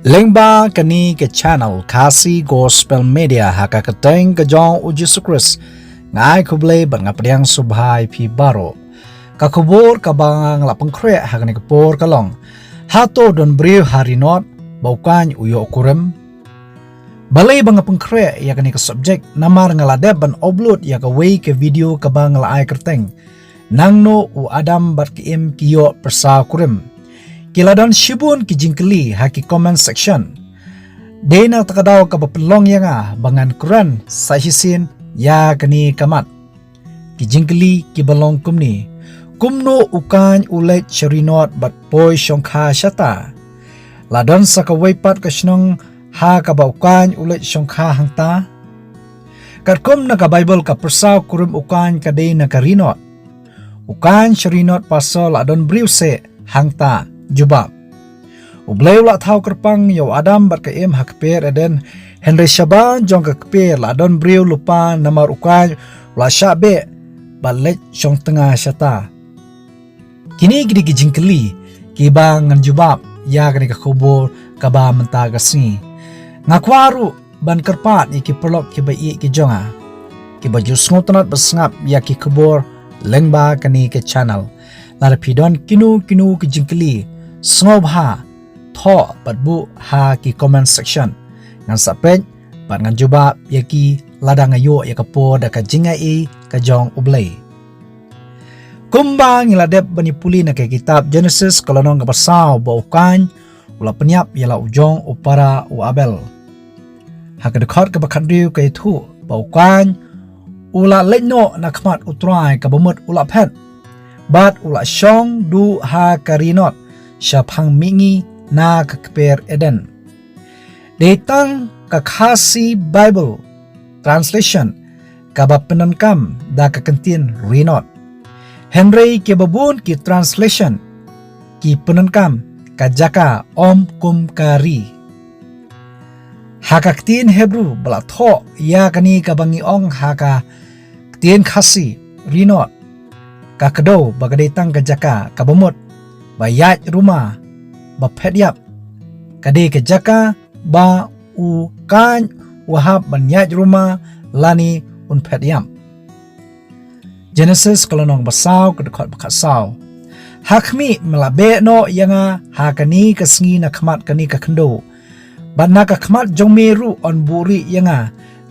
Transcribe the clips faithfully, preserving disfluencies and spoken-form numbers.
Lyngba kane ka channel Khasi Gospel Media ha ka kyrteng ka jong u Jisu Khrist, nga ai khublei bad nga pdiang sngewbha ïa phi baroh. Ka khubor kaba nga la pynkhreh ha kane ka por ka long: Hato don briew ha Ri North ba u Kaiñ u ïoh kurim? Balei ba nga pynkhreh ïa kane ka subject? Namar nga la dep ban upload ïa kawei ka video kaba nga la ai kyrteng Nangno u Adam bad ka Im ki ïoh pyrsa kurim. Ki la don shibun ki jingkylli ha ki comment section. Dei na kata ka daw kaba pynlong ïa nga ba ngan kren sa shisien ïa kane ka mat. Ki jingkylli kiba long kumne: Kumno u Kaiñ u leit sha Ri North bad poi shongkha shata? La don sa kawei pat ka shnong ha kaba u Kaiñ u leit shongkha hangta? Katkum na ka Baibl, ka pyrsa kurim u Kaiñ ka dei na ka Ri North. U Kaiñ sha Ri North, paso la don briew seh hangta? Jubab: U Blei u la thaw kyrpang ïa u Adam bad ka Im ha kper Eden, hynrei shabar jong ka kper la don briew lypa namar u Kaiñ u la shah beh bad leit shong tnga shata. Kine ki dei ki jingkylli kiba ngan jubab ïa kane ka khubor kaba mynta ka sngi. Nga kwah ruh ban kyrpad ïa ki paralok kiba ïeit ki jong nga, kiba ju sngewtynnat ban sngap ïa ki khubor lyngba kane ka channel. Lada phi don kino kino ki jingkylli, sngewbha thoh bad buh ha ki comment section. Ngan sa peit bad ngan jubab ïa ki lada nga ïoh ïa ka por da ka jingaiei ka jong U Blei. Kumba ngi la dep ban ïa pule na ka kitab Genesis, ka lynnong kaba saw, ba u Kaiñ u la pynïap ïa la u jong u para u Abel. Ha ka dkhot kaba khathynriew ka ïathuh ba u Kaiñ u la leit noh na khmat U Trai, kaba mut u la phet, bad u la shong duh ha ka Ri North shaphang mihngi na ka kper Eden. Dei tang ka Khasi Bible translation kaba pyndonkam da ka kyntien Ri North. Hynrei kiba bun ki translation ki pyndonkam ka jaka, ym kum ka ri. Ha ka ktien Hebru ba la thoh ïa kane kaba ngi ong ha ka ktien Khasi, Ri North, ka kdew ba ka dei tang ka jaka, kaba mut ba ïaid ruma, ba phet ïap. Ka dei ka jaka ba u Kaiñ u hap ban ïaid ruma lane un phet ïap. Genesis ka lynnong ba saw, ka dkhot ba khatsaw. Ha khmih, me la beh noh ïa nga ha kane ka sngi na khmat kane ka khyndew, bad na ka khmat jong me ruh yn buhrieh ïa nga.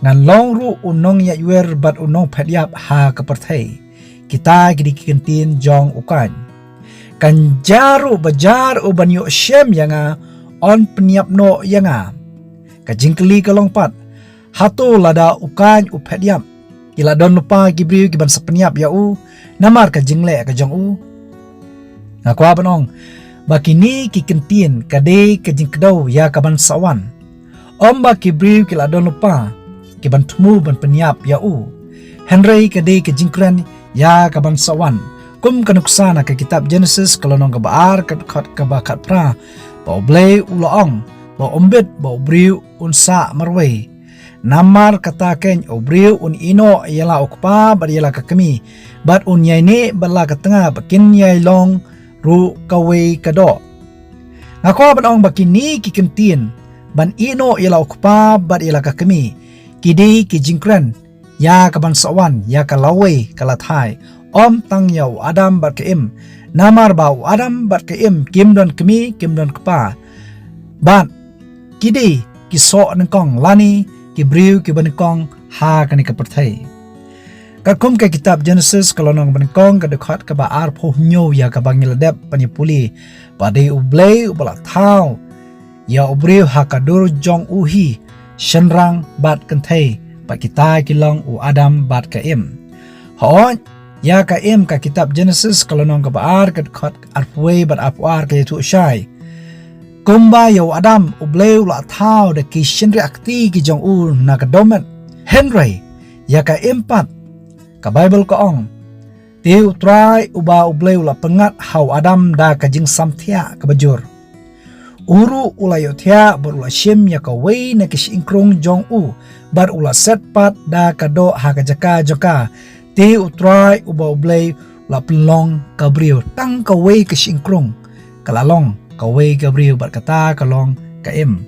Ngan long ruh u nongïaid wer bad u nongphet ïap ha ka pyrthei. Kita ki dei ki kyntien jong u Kaiñ. Kan jia ruh ba jar u ban ïoh shem ïa nga, yn pynïap noh ïa nga. Ka jingkylli ka long pat: Hato lada u Kaiñ u phet ïap, ki la don lypa ki briew kiban sa pynïap ïa u namar ka jingleh ka jong u? Nga kwah ban ong ba kine ki kyntien ka dei ka jingkdew ïa kaban sa wan. Ym ba ki briew ki la don lypa kiban thmu ban pynïap ïa u, hynrei ka dei ka jingkren ïa kaban sa wan. Kum ka nuksa na ka kitab Genesis ka lynnong kaba ar, ka dkhot kaba khatphra, ba U Blei u la ong ba ym bit ba u briew un sah marwei. Namar kata keiñ u briew un ïehnoh ïa la u kpa bad ïa la ka kmie, bad un ïaineh bad la ka tnga, ba kin ïai long ruh kawei ka doh. Nga kwah ban ong ba kine ki kyntien ban ïehnoh ïa la u kpa bad ïa la ka kmie, ki dei ki jingkren ïa kaban sa wan, ïa ka lawei ka lathai, ym tang ïa u Adam bad ka Im. Namar ba u Adam bad ka Im kim don kmie, kim don kpa, bad ki dei ki soh nyngkong lane ki briew kiba nyngkong ha kane ka pyrthei. Katkum ka kitab Genesis ka lynnong ba nyngkong, ka dkhot kaba arphew hynñiew, ïa kaba ngi la dep ban ïa pule, ba dei U Blei uba la thaw ïa u briew ha ka dur jong u hi, shynrang bad kynthei, bad kita ki long u Adam bad ka Im. Hooid, ïa ka Im, ka kitab Genesis ka lynnong kaba ar, ka dkhot arphew wei bad arphew ar ka ïathuh shai: Kumba ïa u Adam U Blei u la thaw da ki shynriah kti ki jong u na ka dohmed, hynrei ïa ka Im pat, ka Baibl ka ong: Te U Trai uba U Blei u la pynngat ha u Adam da ka jingsam thiah kaba jur. U ruh u la ïohthiah bad u la shim ïa kawei na ki shyieng krung jong u, bad u la set pat da ka doh ha ka jaka jong ka. Te U Trai uba U Blei u la pynlong ka briew, tang kawei ka shyieng krung ka la long kawei ka briew, bad kata ka long ka im.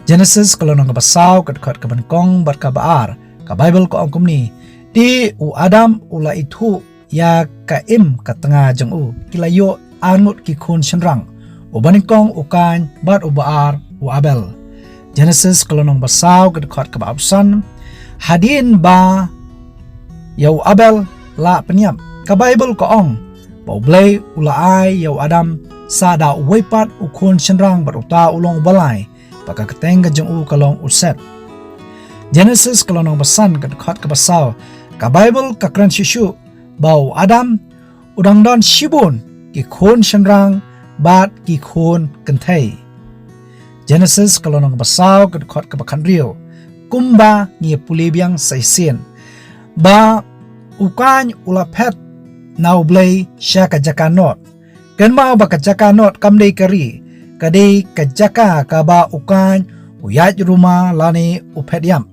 Genesis ka lynnong kaba saw ka dkhot kaba nyngkong bad kaba ar, ka Baibl ka ong kumne, te u Adam u la ithuh ïa ka im ka tnga jong u. Ki la ïoh arngut ki khun shynrang, uba nyngkong u Kain bad uba ar u Abel. Genesis ka lynnong ba saw ka dkhot kaba arphew san. Hadien ba ïa u Abel la pynïap, ka Baibl ka ong ba U Blei u la ai ïa u Adam sa da uwei pat u khun shynrang bad uta u long uba lai, ba ka kyrteng ka jong u ka long u Set. Genesis ka lynnong ba san ka dkhot kaba saw, ka Baibl ka kren shuh shuh ba u Adam u dang don shibun ki khun shynrang bad ki khun kynthei. Genesis ka lynnong ba saw ka dkhot kaba khathynriew. Kumba ngi pule biang sa shisien, ba u Kain u la phet na U Blei sha ka jaka Nod. Kynmaw ba ka jaka Nod kam dei ka ri, ka dei ka jaka kaba u Kain u ïaid ruma lane u phet ïap.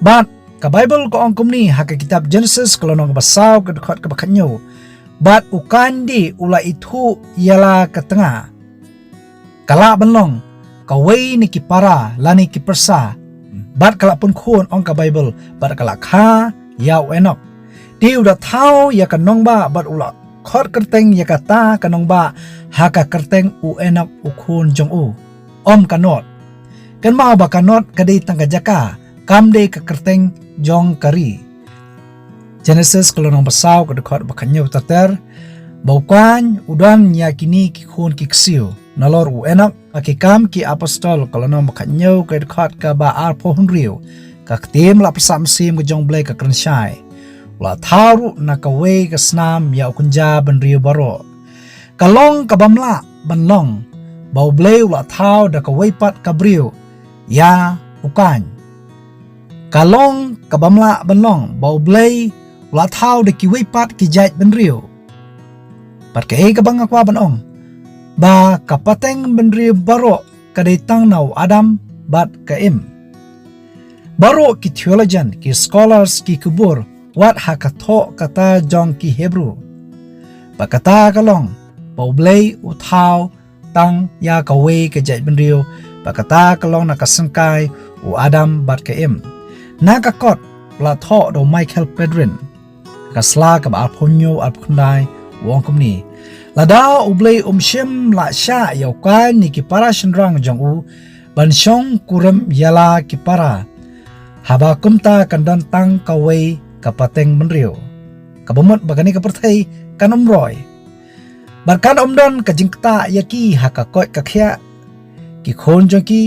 Bad ka Baibl ka ong kumne ha ka kitab Genesis ka lynnong kaba saw ka dkhot kaba khathynñiew, bad u Kain de u la ithuh ïa la ka tnga. Ka lah ban long kawei na ki para lane ki pyrsa, bad ka la pynkhun, ong ka Baibl, bad ka la kha ïa u Enok. Te u da thaw ïa ka nongbah bad u la khot kyrteng ïa kata ka nongbah ha ka kyrteng u Enok u khun jong u, ym ka Nod. Kynmaw ba ka Nod ka dei tang ka jaka, kam dei ka kyrteng jong ka ri. Genesis ka lynnong ba saw ka dkhot ba khathynñiew ter ter, ba u Kain u don ïa kine ki khun ki ksiew. Nalor u Enok, ha Ki Kam ki Apostol ka lynnong ba khathynñiew ka dkhot kaba arphew hynriew, ka ktien la pynsah mynsiem ka jong U Blei ka kren shai. U la thaw ruh na kawei ka snam ïa u kynja bynriew baroh. Ka long kabym lah ban long ba U Blei u la thaw da kawei pat ka briew ïa u Kain. Ka long kabym lah ban long ba U Blei u la thaw da kiwei pat ki jait bynriew. Bad kaei kaba nga kwah ban ong, ba ka pateng bynriew baroh ka dei tang na u Adam bad ka Im. Baroh ki theologian, ki scholars, ki khubor, wat ha ka thoh kata jong ki Hebru, ba kata ka long ba U Blei u thaw tang ïa kawei ka jait bynriew, ba kata ka long na ka syngkai u Adam bad ka Im. Na ka kot la thoh da u Michael Pedrin, ka sla kaba arphew hynñiew arphew khyndai, u ong kumne: Lada U Blei um shym la shah ïa u Kain ne ki para shynrang jong u ban shong kurim ïa la ki para, haba kumta kan don tang kawei ka pateng bynriew, kaba mut ba kane ka pyrthei kan ym roi, bad kan ym don ka jingktah ïa ki ha ka koit ka khiah, ki khun jong ki.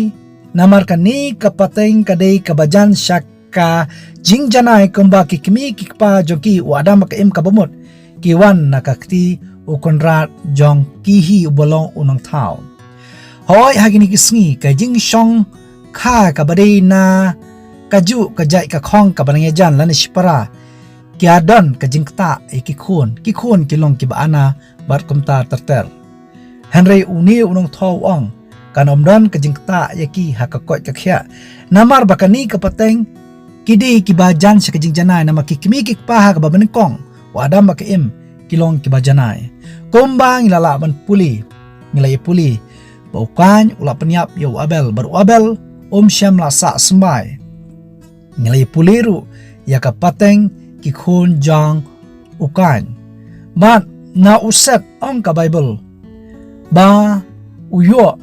Namar kane ka pateng ka dei kaba jan sha ka jingjanai, kumba ki kmie ki kpa jong ki u Adam bad ka Im, kaba mut ki wan na ka kti u Kynrad jong ki hi uba long u Nongthaw. Hooid, ha kine ki sngi ka jingshongkha kaba dei na kajuh ka jait ka khong kaba nang ïajan lane shipara, ki ïa don ka jingktah ïa ki khun, ki khun ki long kiba ana bad kumta ter ter. Hynrei une u Nongthaw u ong, kan ym don ka jingktah ïa ki ha ka koit ka khiah. Namar ba kane ka pateng ki dei kiba jan sha ka jingjanai, namar ki kmie ki kpa ha kaba nyngkong, u Adam bad ka Im, ki long kiba janai. Kumba ngi la lah ban pule, ngi la ïa pule ba u Kain u la pynïap ïa u Abel, bad u Abel um shym la sah symbai. Ngi la ïa pule ruh ïa ka pateng ki khun jong u Kain. Bad na u Set, ong ka Baibl ba u ïoh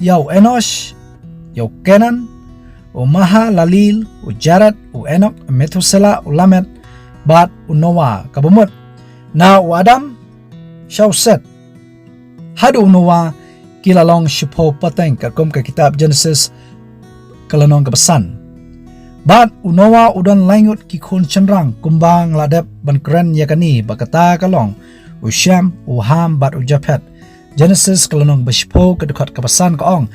ïa u Enosh, ïa u Kenan, u Mahalalel, u Jared, u Enok, u Methusela, u Lamed, bad u Noah, kaba mut na u Adam sha u Set haduh u Noah ki la long shiphew pateng, katkum ka kitab Genesis ka lynnong kaba san. Bad u Noah u don laingut ki khun shynrang, kumba nga la dep ban kren ïa kane, ba kata ka long u Shem, u Ham, bad u Japhet. Genesis ka lynnong ba shiphew ka dkhot kaba san ka ong,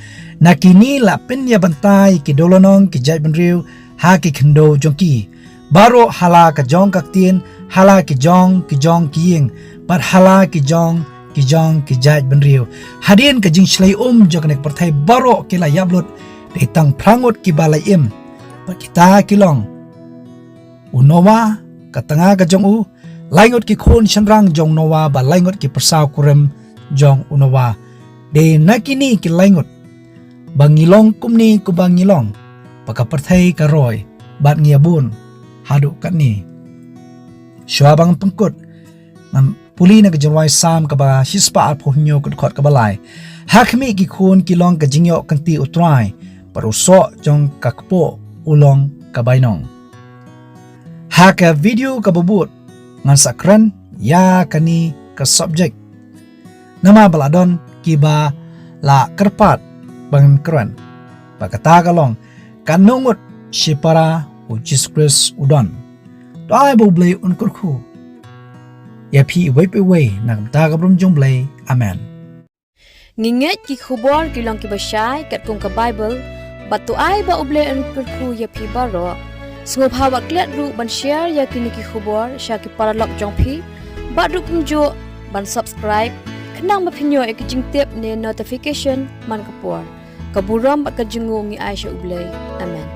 na kine la pynïabynta ïa ki dewlynnong ki jait bynriew ha ki khyndew jong ki, baroh ha la ka jong ka ktien, ha la ki jong ki jong ki ïing, bad ha la ki jong ki jong ki jait bynriew. Hadien ka jingshlei um jong kane ka pyrthei, baroh ki la ïap lut, dei tang phra ngut kiba la im, bad kita ki long u Noah, ka tnga ka jong u, laingut ki khun shynrang jong u Noah, bad laingut ki pyrsa kurim jong u Noah. Dei na kine ki laingut ba ngi long kumne kumba ngi long, ba ka pyrthei ka roi bad ngi ïa bun haduh katne. Shuwa ba ngan pynkut, ngan pule na ka jingrwai Salm kaba shispah arphew hynñiew, ka dkhot kaba lai. Ha khmih ki khun ki long ka jingïoh kynti U Trai, bad u soh jong ka kpoh u long ka bainong. Ha ka video kaba bud ngan sa kren ïa kane ka subject. Namar ba la don kiba la kyrpad ba ngan kren. Ba kata ka long, katno ngut shipara U Jisu Khrist u don. To ai ba U Blei un kyrkhu ïa phi iwei pa iwei na ka bynta ka burom jong U Blei. Amen. Ngi ngeit ki khubor ki long kiba shai katkum ka Bible, bad to ai ba U Blei un kyrkhu ïa phi baroh. Sngewbha wat klet ruh ban share ïa kine ki khubor sha ki paralok jong phi, bad ruh kumjuh ban subscribe, khnang ba phin ïoh ïa ki jingtip ne notification man ka por. Ka burom bad ka jingngeit ngi ai sha U Blei. Amen.